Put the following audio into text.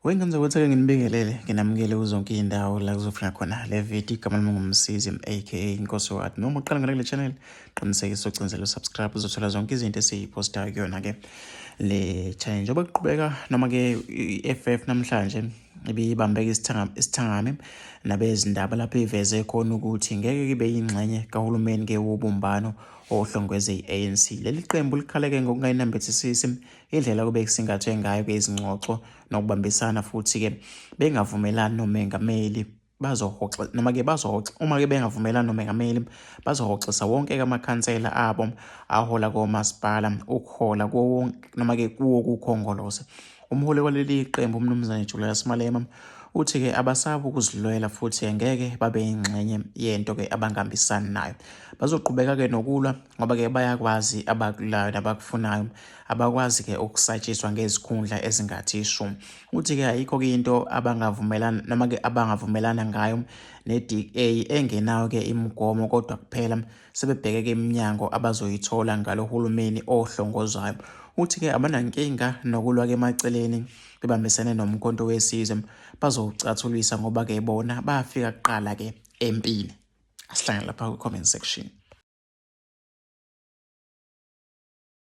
Wengenza ukuthi-ke nginibingelele nginamukele kuzonke iy'ndawo la kuzofika khona le video. Igama lami nguMsizi aka Inkosi Wadi. Noma uqala ngale kule channel, qinisekisa ucinzele usubscribe, uzothola zonke izinto esiyiphostayo kuyona-ke le channel. Njengoba kuqhubeka noma-ke i-EFF namhlanje ibibambeka isithangami nabezindaba lapho iveze khona ukuthi ngeke kibe yingxenye kahulumeni-ke wobumbano ohlongweze i-ANC. Leli qembu likhaleke ngokungayinambithisisi indlela kube kusingathwe ngayo ke izingxoxo nokubambisana, futhi-ke bengavumelani nomengameli bazohoxa noma-ke bazohoxa uma ke bengavumelani nomengameli bazohoxisa wonke-ke amakhansela abo ahola komasipala ukuhola kuwo noma-ke kuwo kuKhongolose. Umholi waleli qembu uMnumzane Julius Malema uthi-ke abasabi ukuzilwela futhi ngeke babe yingxenye yento-ke abangahambisani nayo. Bazoqhubeka-ke nokulwa ngoba-ke bayakwazi abakulayo nabakufunayo, abakwazi-ke ukusatshiswa ngezikhundla ezingathi shu. Uthi-ke ayikho-ke into abangavumelana noma-ke abangavumelana ngayo ne-DA engenayo-ke imigomo, kodwa kuphela sebebheke-ke iminyango abazoyithola ngalo hulumeni ohlongozwayo. Uthi-ke abanankinga nokulwa-ke emaceleni bebambisene noMkhonto weSizwe, bazowucathulisa ngoba-ke bona bafika kuqala-ke empini. Asihlangane lapha kwi-comment section.